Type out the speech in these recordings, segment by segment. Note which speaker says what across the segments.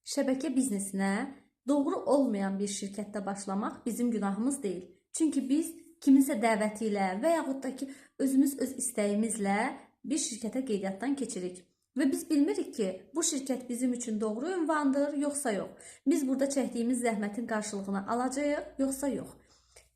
Speaker 1: Şəbəkə biznesinə doğru olmayan bir şirkətdə başlamaq bizim günahımız deyil. Çünki biz kiminsə dəvəti ilə və yaxud da ki, özümüz öz istəyimizlə bir şirkətə qeydiyyatdan keçirik. Və biz bilmirik ki, bu şirkət bizim üçün doğru ünvandır, yoxsa yox. Biz burada çəkdiyimiz zəhmətin qarşılığını alacağıq, yoxsa yox.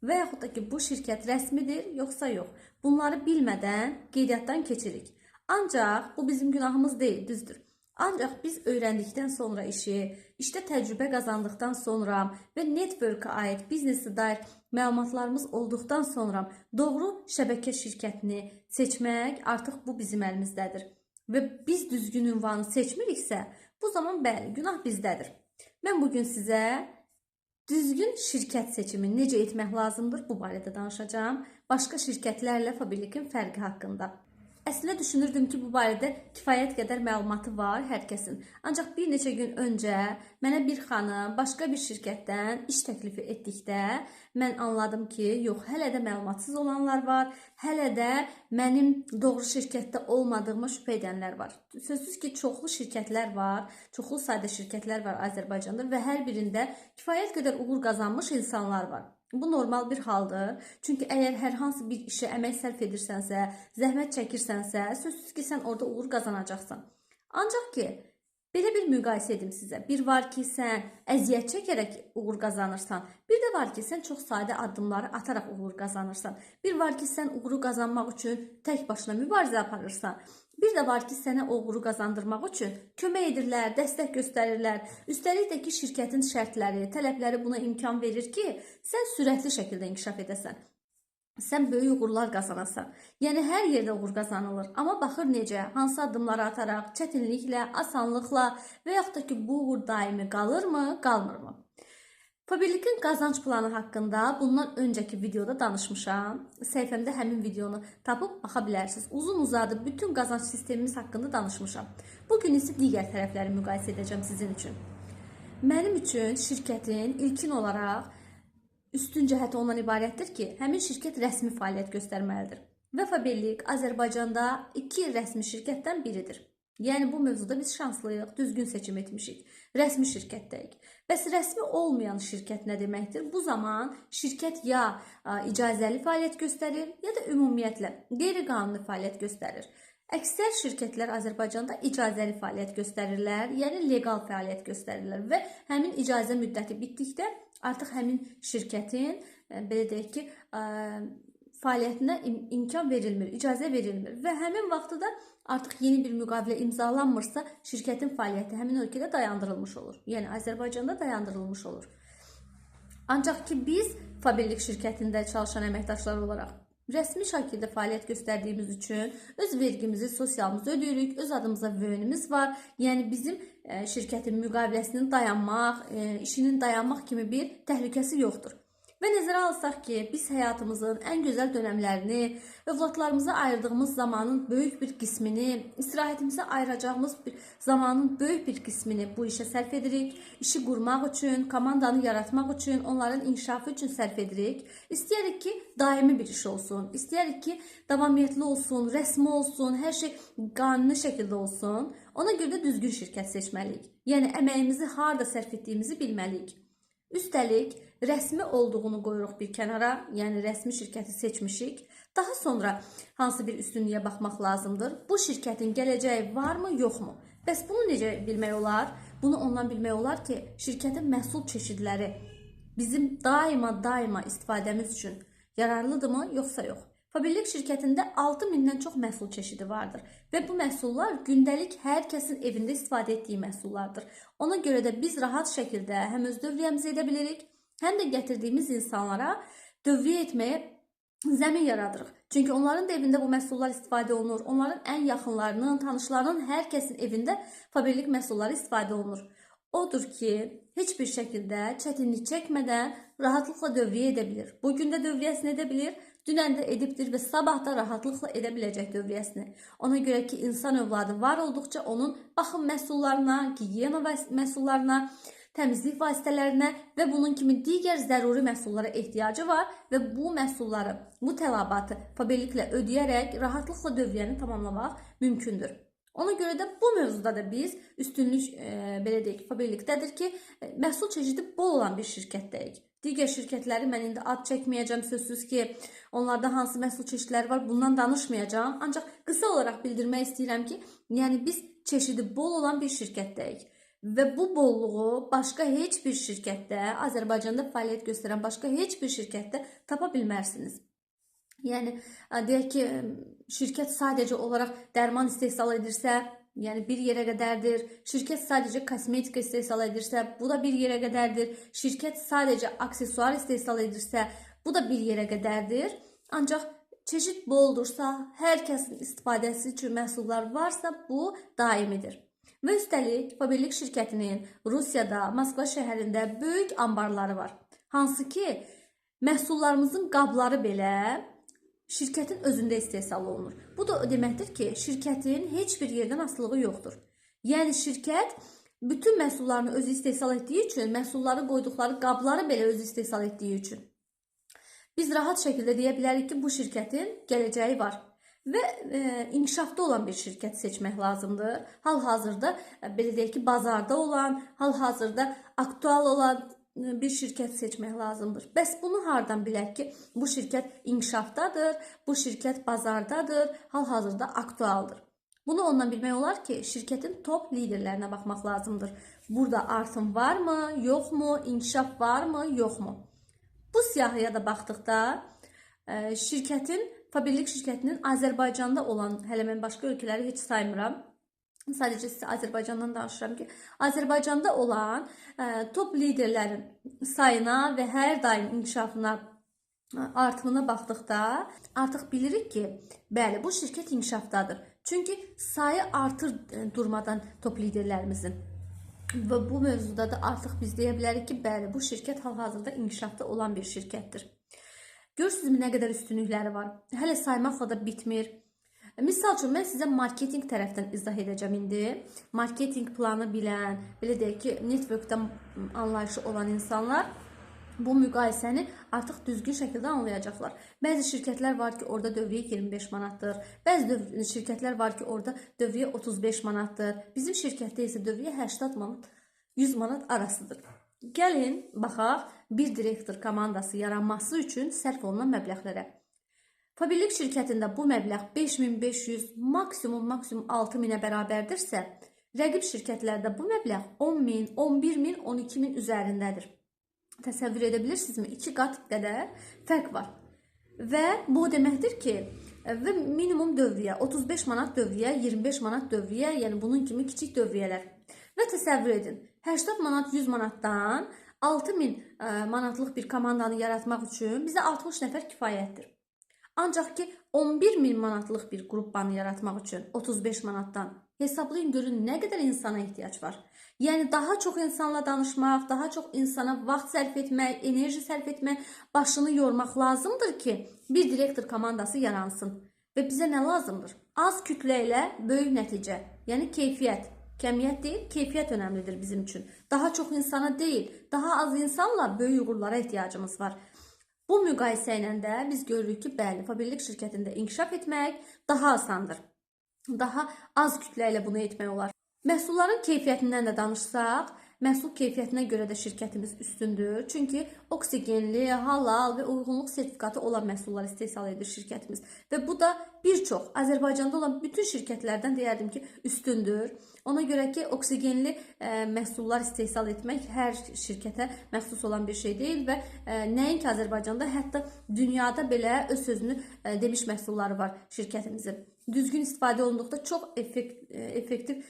Speaker 1: Və yaxud da ki, bu şirkət rəsmidir, yoxsa yox. Bunları bilmədən qeydiyyatdan keçirik. Ancaq bu bizim günahımız deyil, düzdür. Ancaq biz öyrəndikdən sonra işi, işdə təcrübə qazandıqdan sonra və network-a aid, biznesə dair məlumatlarımız olduqdan sonra doğru şəbəkə şirkətini seçmək artıq bu bizim əlimizdədir. Və biz düzgün ünvanı seçmiriksə, bu zaman bəli, günah bizdədir. Mən bugün sizə düzgün şirkət seçimi necə etmək lazımdır, bu barədə danışacağam. Başqa şirkətlərlə Faberlic-in fərqi haqqında. Əslində düşünürdüm ki, bu barədə kifayət qədər məlumatı var hər kəsin. Ancaq bir neçə gün öncə mənə bir xanım başqa bir şirkətdən iş təklifi etdikdə mən anladım ki, yox, hələ də məlumatsız olanlar var, hələ də mənim doğru şirkətdə olmadığıma şübhə edənlər var. Sözsüz ki, çoxlu şirkətlər var, çoxlu sayda şirkətlər var Azərbaycanda və hər birində kifayət qədər uğur qazanmış insanlar var. Bu normal bir haldır. Çünki əgər hər hansı bir işə əmək sərf edirsənsə, zəhmət çəkirsənsə, sözsüz ki, sən orada uğur qazanacaqsan. Ancaq ki, belə bir müqayisə edim sizə. Bir var ki, sən əziyyət çəkərək uğur qazanırsan. Bir də var ki, sən çox sadə addımları ataraq uğur qazanırsan. Bir var ki, sən uğuru qazanmaq üçün tək başına mübarizə aparırsan. Bir də var ki, sənə uğuru qazandırmaq üçün kömək edirlər, dəstək göstərirlər. Üstəlik də ki, şirkətin şərtləri, tələbləri buna imkan verir ki, sən sürətli şəkildə inkişaf edəsən. Sən böyük uğurlar qazanasan. Yəni hər yerdə uğur qazanılır. Amma baxır necə, hansı addımları ataraq, çətinliklə, asanlıqla və yaxud da ki, bu uğur daimi qalırmı, qalmırmı? Faberlic-in qazanc planı haqqında bundan öncəki videoda danışmışam. Səhifəmdə həmin videonu tapıb baxa bilərsiniz. Uzun uzadı bütün qazanc sistemimiz haqqında danışmışam. Bugün isə digər tərəfləri müqayisə edəcəm sizin üçün. Mənim üçün şirkətin ilkin olaraq üstün cəhəti ondan ibarətdir ki, həmin şirkət rəsmi fəaliyyət göstərməlidir. Və Faberlic Azərbaycanda 2 rəsmi şirkətdən biridir. Yəni bu mövzuda biz şanslıyıq, düzgün seçim etmişik. Rəsmi şirkətdəyik. Bəs rəsmi olmayan şirkət nə deməkdir? Bu zaman şirkət ya icazəli fəaliyyət göstərir, ya da ümumiyyətlə qeyri-qanuni fəaliyyət göstərir. Əksər şirkətlər Azərbaycanda icazəli fəaliyyət göstərirlər, yəni legal fəaliyyət göstərirlər və həmin icazə müddəti bitdikdə artıq həmin şirkətin belə deyək ki, fəaliyyətinə imkan verilmir, icazə verilmir və həmin vaxtda da artıq yeni bir müqavilə imzalanmırsa, şirkətin fəaliyyəti həmin ölkədə dayandırılmış olur. Yəni Azərbaycanda dayandırılmış olur. Ancaq ki, biz Faberlic şirkətində çalışan əməkdaşlar olaraq rəsmi şəkildə fəaliyyət göstərdiyimiz üçün öz vergimizi, sosialımızı ödəyirik, öz adımıza VÖN-ümüz var. Yəni bizim şirkətin müqaviləsinin dayanmaq, işinin dayanmaq kimi bir təhlükəsi yoxdur. Və nəzərə alsaq ki, biz həyatımızın ən gözəl dönəmlərini, övladlarımıza ayırdığımız zamanın böyük bir qismini, istirahətimizə ayıracağımız bir zamanın böyük bir qismini bu işə sərf edirik. İşi qurmaq üçün, komandanı yaratmaq üçün, onların inkişafı üçün sərf edirik. İstəyirik ki, daimi bir iş olsun. İstəyirik ki, davamiyyətli olsun, rəsmi olsun, hər şey qanuni şəkildə olsun. Ona görə də düzgün şirkət seçməliyik. Yəni əməyimizi harda sərf etdiyimizi bilməliyik. Üstəlik, rəsmi olduğunu qoyuruq bir kənara, yəni rəsmi şirkəti seçmişik. Daha sonra hansı bir üstünlüyə baxmaq lazımdır? Bu şirkətin gələcəyi varmı, yoxmu? Bəs bunu necə bilmək olar? Bunu ondan bilmək olar ki, şirkətin məhsul çeşidləri bizim daima istifadəmiz üçün yararlıdırmı, yoxsa yox? Faberlic şirkətində 6000-dən çox məhsul çeşidi vardır və bu məhsullar gündəlik hər kəsin evində istifadə etdiyi məhsullardır. Ona görə də biz rahat şəkildə həm öz dövriyyəmizi edə bilirik, həm də gətirdiyimiz insanlara dövriyyə etməyə zəmin yaradırıq. Çünki onların da evində bu məhsullar istifadə olunur. Onların ən yaxınlarının, tanışlarının, hər kəsin evində Faberlic məhsulları istifadə olunur. Odur ki, heç bir şəkildə çətinlik çəkmədən rahatlıqla dövriyyə edə bilir. Bugün də dövriyyəsini edə bilir, dünən də edibdir və sabah da rahatlıqla edə biləcək dövriyyəsini. Ona görə ki, insan övladı var olduqca onun baxım məhsullarına, gigiyena məhsullarına, təmizlik vasitələrinə və bunun kimi digər zəruri məhsullara ehtiyacı var və bu məhsulları, bu tələbatı Faberliclə ödəyərək rahatlıqla dövriyyəni tamamlamaq mümkündür. Ona görə də bu mövzuda da biz üstünlük belə deyək, Faberlicdədir ki, məhsul çeşidi bol olan bir şirkətdəyik. Digər şirkətləri mən indi ad çəkməyəcəm, sözsüz ki, onlarda hansı məhsul çeşidləri var, bundan danışmayacağam. Ancaq qısa olaraq bildirmək istəyirəm ki, yəni biz çeşidi bol olan bir şirkətdəyik. Və bu bolluğu başqa heç bir şirkətdə, Azərbaycanda fəaliyyət göstərən başqa heç bir şirkətdə tapa bilmərsiniz. Yəni deyək ki, şirkət sadəcə olaraq dərman istehsal edirsə, yəni bir yerə qədərdir. Şirkət sadəcə kosmetika istehsal edirsə, bu da bir yerə qədərdir. Şirkət sadəcə aksesuar istehsal edirsə, bu da bir yerə qədərdir. Ancaq çeşid boldursa, hər kəsin istifadəsi üçün məhsullar varsa, bu daimidir. Və üstəlik, Faberlic şirkətinin Rusiyada, Moskva şəhərində böyük ambarları var. Hansı ki, məhsullarımızın qabları belə şirkətin özündə istehsal olunur. Bu da o deməkdir ki, şirkətin heç bir yerdən asılılığı yoxdur. Yəni şirkət bütün məhsullarını özü istehsal etdiyi üçün, məhsulları qoyduqları qabları belə özü istehsal etdiyi üçün biz rahat şəkildə deyə bilərik ki, bu şirkətin gələcəyi var. Və inkişafda olan bir şirkət seçmək lazımdır. Hal-hazırda belə deyək ki, bazarda olan, hal-hazırda aktual olan bir şirkət seçmək lazımdır. Bəs bunu hardan bilək ki, bu şirkət inkişafdadır, bu şirkət bazardadır, hal-hazırda aktualdır? Bunu ondan bilmək olar ki, şirkətin top liderlərinə baxmaq lazımdır. Burada artım varmı, yoxmu, inkişaf varmı, yoxmu? Bu siyahıya da baxdıqda şirkətin, Faberlic şirkətinin Azərbaycanda olan, hələ mən başqa ölkələri heç saymıram, sadəcə sizə Azərbaycandan danışıram ki, Azərbaycanda olan top liderlərin sayına və hər daim inkişafına, artımına baxdıqda artıq bilirik ki, bəli, bu şirkət inkişafdadır. Çünki sayı artır durmadan top liderlərimizin. Və bu mövzuda da artıq biz deyə bilərik ki, bəli, bu şirkət hal-hazırda inkişafda olan bir şirkətdir. Görürsünüzmü nə qədər üstünlükləri var? Hələ saymaqla da bitmir. Misal üçün, mən sizə marketing tərəfdən izah edəcəm indi. Marketing planı bilən, belə deyək ki, networkdən anlayışı olan insanlar bu müqayisəni artıq düzgün şəkildə anlayacaqlar. Bəzi şirkətlər var ki, orada dövriyyə 25 manatdır. Bəzi şirkətlər var ki, orada dövriyyə 35 manatdır. Bizim şirkətdə isə dövriyyə 80 manat, 100 manat arasıdır. Gəlin, baxaq bir direktor komandası yaranması üçün sərf olunan məbləğlərə. Faberlic şirkətində bu məbləğ 5500, maksimum 6000-ə bərabərdirsə, rəqib şirkətlərdə bu məbləğ 10.000, 11.000, 12.000 üzərindədir. Təsəvvür edə bilirsinizmi? 2 qat qədər fərq var. Və bu o deməkdir ki, və minimum dövriyyə, 35 manat dövriyyə, 25 manat dövriyyə, yəni bunun kimi kiçik dövriyyələr. Və təsəvvür edin, 80 manat, 100 manatdan 6000 manatlıq bir komandanı yaratmaq üçün bizə 60 nəfər kifayətdir. Ancaq ki, 11.000 manatlıq bir qruppanı yaratmaq üçün 35 manatdan hesablayın, görün nə qədər insana ehtiyac var. Yəni daha çox insanla danışmaq, daha çox insana vaxt sərf etmək, enerji sərf etmək, başını yormaq lazımdır ki, bir direktor komandası yaransın. Və bizə nə lazımdır? Az kütlə ilə böyük nəticə, yəni keyfiyyət. Kəmiyyət deyil, keyfiyyət önəmlidir bizim üçün. Daha çox insana deyil, daha az insanla böyük uğurlara ehtiyacımız var. Bu müqayisə ilə də biz görürük ki, bəli, Faberlic şirkətində inkişaf etmək daha asandır. Daha az kütlə ilə bunu etmək olar. Məhsulların keyfiyyətindən də danışsaq, məhsul keyfiyyətinə görə də şirkətimiz üstündür. Çünki oksigenli, halal və uyğunluq sertifikatı olan məhsullar istehsal edir şirkətimiz. Və bu da bir çox Azərbaycanda olan bütün şirkətlərdən deyərdim ki, üstündür. Ona görə ki, oksigenli məhsullar istehsal etmək hər şirkətə məxsus olan bir şey deyil və nəinki Azərbaycanda, hətta dünyada belə öz sözünü demiş məhsulları var şirkətimizin. Düzgün istifadə olunduqda çox effektiv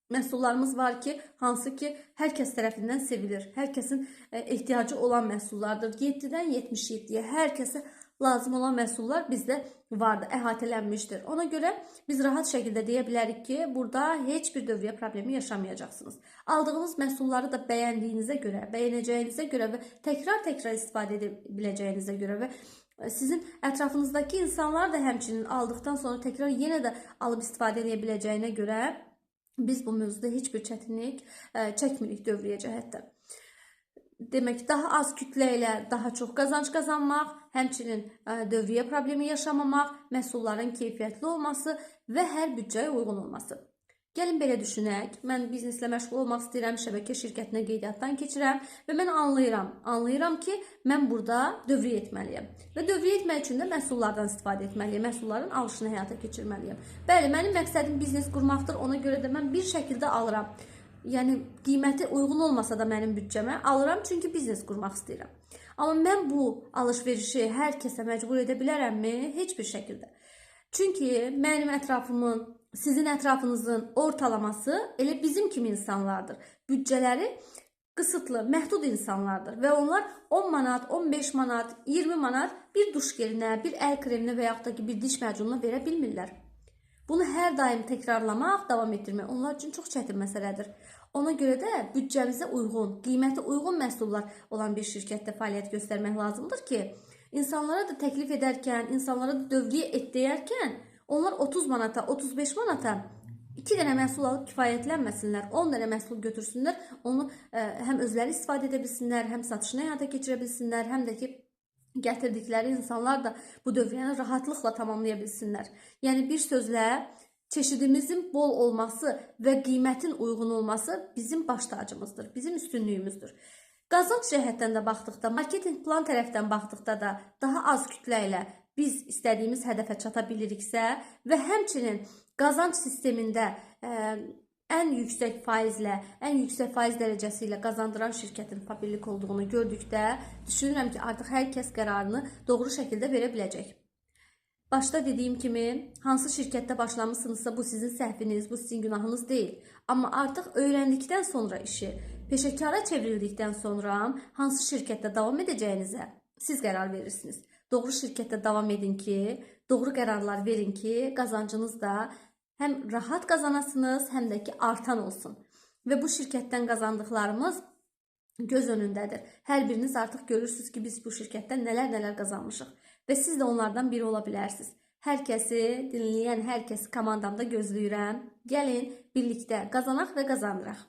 Speaker 1: məhsullarımız var ki, hansı ki, hər kəs tərəfindən sevilir. Hər kəsin ehtiyacı olan məhsullardır. 7-dən 77-yə hər kəsə lazım olan məhsullar bizdə vardır, əhatələnmişdir. Ona görə biz rahat şəkildə deyə bilərik ki, burada heç bir dövriyyə problemi yaşamayacaqsınız. Aldığınız məhsulları da bəyəndiyinizə görə, bəyənəcəyinizə görə və təkrar-təkrar istifadə edə biləcəyinizə görə və sizin ətrafınızdakı insanlar da həmçinin aldıqdan sonra təkrar yenə də alıb istifadə edə biləcəyinə görə biz bu mövzuda heç bir çətinlik çəkmirik dövriyyə cəhətdən. Demək, daha az kütlə ilə daha çox qazanc qazanmaq, həmçinin dövriyyə problemi yaşamamaq, məhsulların keyfiyyətli olması və hər büdcəyə uyğun olması. Gəlin belə düşünək. Mən bizneslə məşğul olmaq istəyirəm, şəbəkə şirkətinə qeydiyyatdan keçirəm və mən anlayıram ki, mən burada dövriyyə etməliyəm. Və dövriyyə etmək üçün də məhsullardan istifadə etməliyəm, məhsulların alışını həyata keçirməliyəm. Bəli, mənim məqsədim biznes qurmaqdır, ona görə də mən bir şəkildə alıram. Yəni qiyməti uyğun olmasa da mənim büdcəmə alıram, çünki biznes qurmaq istəyirəm. Amma mən bu alış-verişi hər kəsə məcbur edə bilərəmmi? Heç bir şəkildə. Çünki mənim ətrafımın, sizin ətrafınızın ortalaması elə bizim kimi insanlardır. Büdcələri qısıtlı, məhdud insanlardır və onlar 10 manat, 15 manat, 20 manat bir duş gelinə, bir əl kreminə və yaxud da ki, bir diş macununa verə bilmirlər. Bunu hər daim təkrarlamaq, davam etdirmək onlar üçün çox çətin məsələdir. Ona görə də büdcəmizə uyğun, qiyməti uyğun məhsullar olan bir şirkətdə fəaliyyət göstərmək lazımdır ki, insanlara da təklif edərkən, insanlara da dövriyyə et deyərkən, onlar 30 manata, 35 manata 2 dənə məhsul alıb kifayətlənməsinlər, 10 dənə məhsul götürsünlər, onu həm özləri istifadə edə bilsinlər, həm satışını həyata keçirə bilsinlər, həm də ki, gətirdikləri insanlar da bu dövriyyəni rahatlıqla tamamlaya bilsinlər. Yəni bir sözlə, çeşidimizin bol olması və qiymətin uyğun olması bizim baş tacımızdır, bizim üstünlüyümüzdür. Qazanc cəhətdən də baxdıqda, marketinq plan tərəfdən baxdıqda da daha az kütlə ilə biz istədiyimiz hədəfə çata biliriksə və həmçinin qazanc sistemində ən yüksək faizlə, ən yüksək faiz dərəcəsi ilə qazandıran şirkətin Faberlic olduğunu gördükdə düşünürəm ki, artıq hər kəs qərarını doğru şəkildə verə biləcək. Başda dediyim kimi, hansı şirkətdə başlamışsınızsa bu sizin səhviniz, bu sizin günahınız deyil. Amma artıq öyrəndikdən sonra işi, peşəkara çevrildikdən sonra hansı şirkətdə davam edəcəyinizə siz qərar verirsiniz. Doğru şirkətdə davam edin ki, doğru qərarlar verin ki, qazancınız da həm rahat qazanasınız, həm də ki artan olsun. Və bu şirkətdən qazandıqlarımız göz önündədir. Hər biriniz artıq görürsünüz ki, biz bu şirkətdən nələr-nələr qazanmışıq. Və siz də onlardan biri ola bilərsiniz. Hər kəsi, dinləyən hər kəsi komandamda gözləyirəm. Gəlin birlikdə qazanaq və qazandıraq.